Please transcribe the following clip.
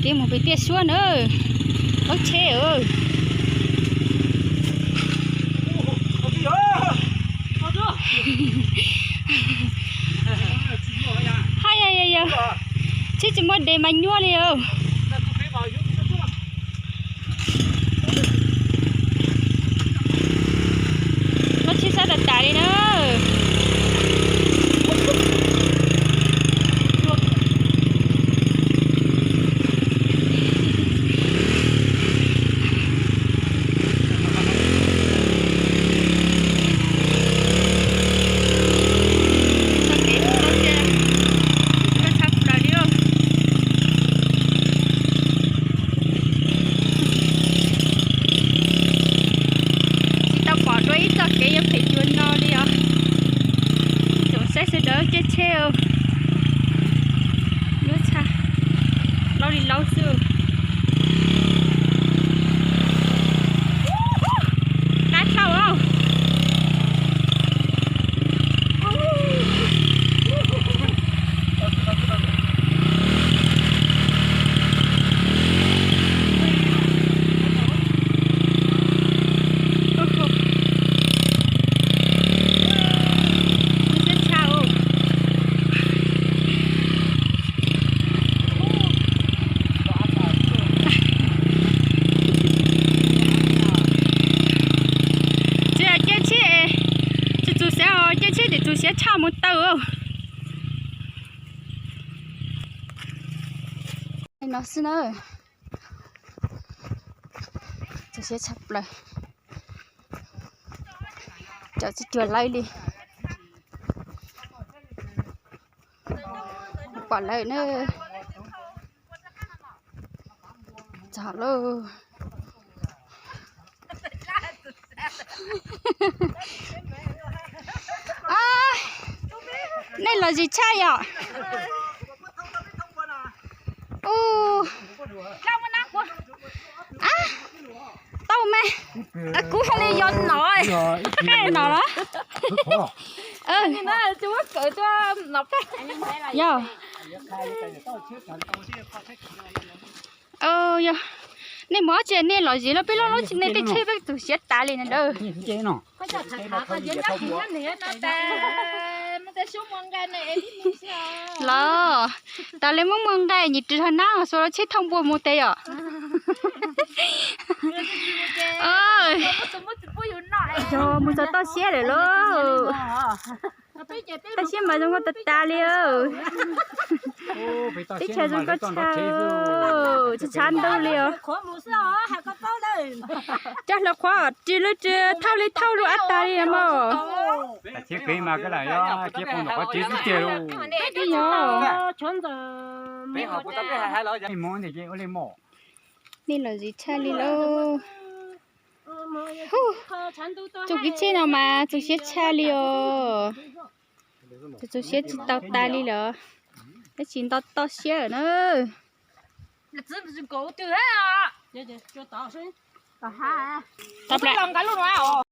Kev mus pem tiaj suab na, lub tsheb. Haj yam yam, tsheb tsis muaj dev mas nyuaj li os. Lub tsheb sab tas tas li na. Tsis tau pom dua ib txoj kev yuav phem cuag no li os. Tsoom saib sawv daws caij tsheb, lub tsheb laub li laub xwb. Qab dhau. Tsis caij tsheb, tsis txaus siab, caij tsheb ces txaus siab tshaj mus taw. No xwb na, txaus siab tshaj plaws. Cov tsis cuag lawv li. Pom lawm na. Txog lauj. Nej los zis tshaj yom? Ub, tau mas. Kuv hais li yog nom, qab nom los? Yog. Yog. Nej mus ob tsi nej los zis los peb lub lub tsheb, nej tej tsheb peb txaus siab tas li na. Los tas li muab muag nqaij nyim ris hauv nab xuas lub tsheb thauj npua mus tes yom. Yog mus txog toj siab lawm lauj. Toj siab mas zoo nkauj tas tas li. Teb chaws zoo nkauj tshaj. Tsis tshav ntuj li os. Coj hlo qhuav ris lub ris thauj li thauj lub ab tas li mog. Yog. Nej los zis tshaj li lauj. Txoj kev tsheb no mas txaus siab tshaj li os. Txaus siab tsis tau tas li lawm. Tab sis nto toj siab lawm na. Tau plaws.